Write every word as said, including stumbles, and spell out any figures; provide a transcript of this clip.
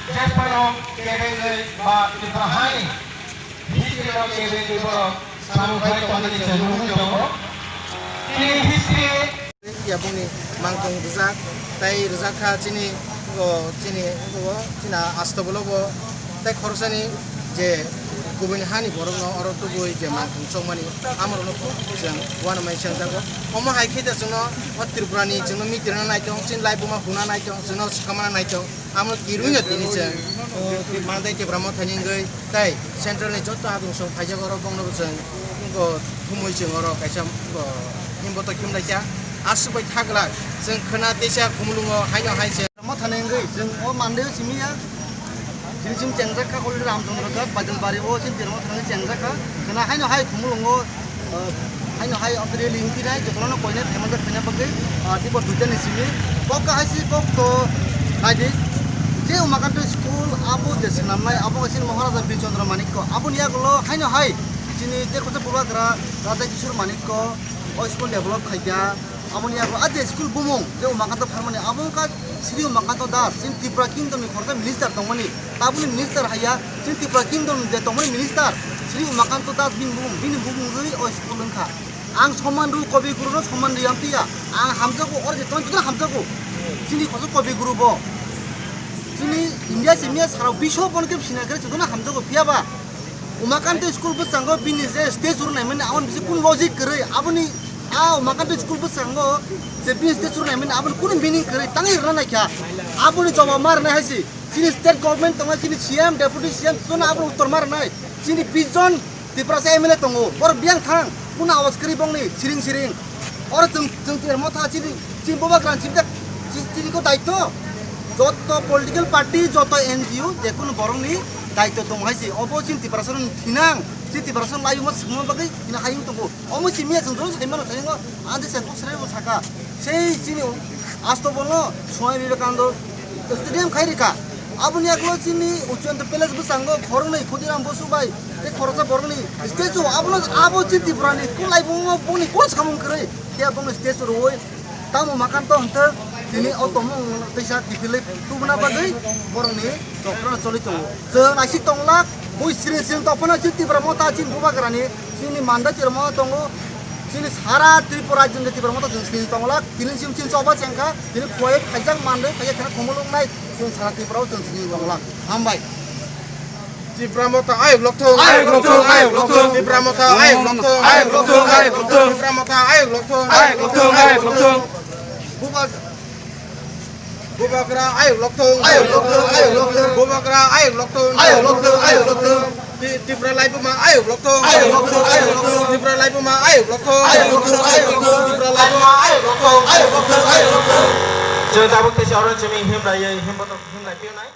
Jepano kebengwi ba Tripura hani history-o kebengwi borok samung khai tongmani se nugwi tongo. Tini history ya bongni mangtong rijak, tei rijak kha chini, o, chini, o, chini astobolo bo tei khoroksani je kubuni hani borokno oro tubui je mangtong chongmani amorokno khub chwng uanamani chengjago. Omo hai khe da chwngno o Tripurani chwngno mitirna naitong, chini laibuma huna naitong, chwngno swkangma naitong. Amo kirui no tini chwng, o, mandai Tipra Mothani wngwi tei central ni joto adungsong phaijak oro bongno bo chwng, o, thumui chwng oro kaisa, o, himboto khimlaikha. Aswk bai thaglak chwng khwna teisa Khumulwngo haino hai se. Mothani wngwi chwng o mandai o simi ya. Chini chwng chengjak kha already Ramchandra Ghat, Baijalbari o chini Tipra Mothani wngwi chengjak kha. Khwna haino hai Khumulwngo Haino hai o rally wngphinai jotono koinai phaimajak khaina bagwi, ah, teibo duitani simi kok kahai si kok to naidi. Je Umakanto school abo je swnamnai abo wngkha chini Maharaja Bir Chandra Manikya. Aboni yagulo haino hai chini tei khoroksa bubagra Radha Kishore Manikya o school develop khaikha. Aboni yagulo a je school bumung je Umakanto pharmani abo wngkha Sri Umakanto Das, chini Tripura Kingdom ni khoroksa minister tongmani, tabukni minister haiya, chini Tripura Kingdom je tongmani minister, Sri Umakanto Das bini bumung, bini bumung rwi o school wngkha. Ang Soman Rw Kobi Guru no Soman Riyam tiya, ang hamjago, or je tong joto hamjago, chini khoroksa Kobi Guru bo. Chini India simi ya sarao biswo bono khe sina khe jotono hamjago, phiya ba Umakanto school bwskango bini je stage rwnaimani, aboni bisi kun logic kwrwi, aboni a Umakanto school bwskango je bini stage rwnaimani, aboni kunu meaning kwrwi, tangwi rwna naikha. Aboni jawab ma rwnai hai se, chini state government tongo, chini C M, deputy C M, jotono aboni uttor ma rwnai. Chini bish jon Tiprasa M L A tongo, borok biyang thang, kunu awas kwrwi bongni siring siring. Oro chwng, chwng Tipra Motha chini, chini bubagra chini tak, chi-, chini ko daityo. Joto political party, joto N G O, jekunu borokni daityo tongo hai se. Obo chini Tiprasa rokni thinang, chini Tiprasa rok laiyungma swngma bagwi tini hayung tongo. Omo simi ya chwng joto saimano saingo, ang je se kok srebo saka. Sei chini asto bono Swami Vivekananda Stadium khai rikha. Aboni yagulo chini Uchanto Palace bwskango khoroknwi Khudiram Bosu bai tei khoroksa borokni statue, abono abo chini Tripurani kung laibungo bongni kung samung kwrwi khe bongni statue rwui tamo Umakanto hwnkhe tini o tongmung teisa kiphilwi tubuna bagwi borokni jokrano choli tongo. Chwng naisik tonglak, bui siring siring tongphano chini Tipra Motha chini bubagrani, chini manda Tipra Motha tongo, chini sara Tripura rajyoni Tipra Motha chwng siring tonglak, tini chini chini choba chengkha, tini khuwai phaijak mandai phaijak kheno khumulwng nai chwng sara Tripura o chwng siring tonglak. Hambai. Tipra Motha ayuk lokthung, ayuk lokthung, ayuk lokthung. Tipra Motha ayuk lokthung, ayuk lokthung, ayuk lokthung. Tipra Motha ayuk lokthung, ayuk lokthung, ayuk lokthung. Buba-, Bubagra ayuk lokthung, ayuk lokthung, ayuk lokthung. Bubagra ayuk lokthung, ayuk lokthung, ayuk lokthung. Ti-, Tipra laibuma ayuk lokthung, ayuk lokthung, ayuk lokthung. Tipra laibuma ayuk lokthung, ayuk lokthung, ayuk lokthung. Tipra laibuma ayuk lokthung, ayuk lokthung, ayuk lokthung. Chwng tabuk teisa oro chini himlaiwi himboto himlai phinai.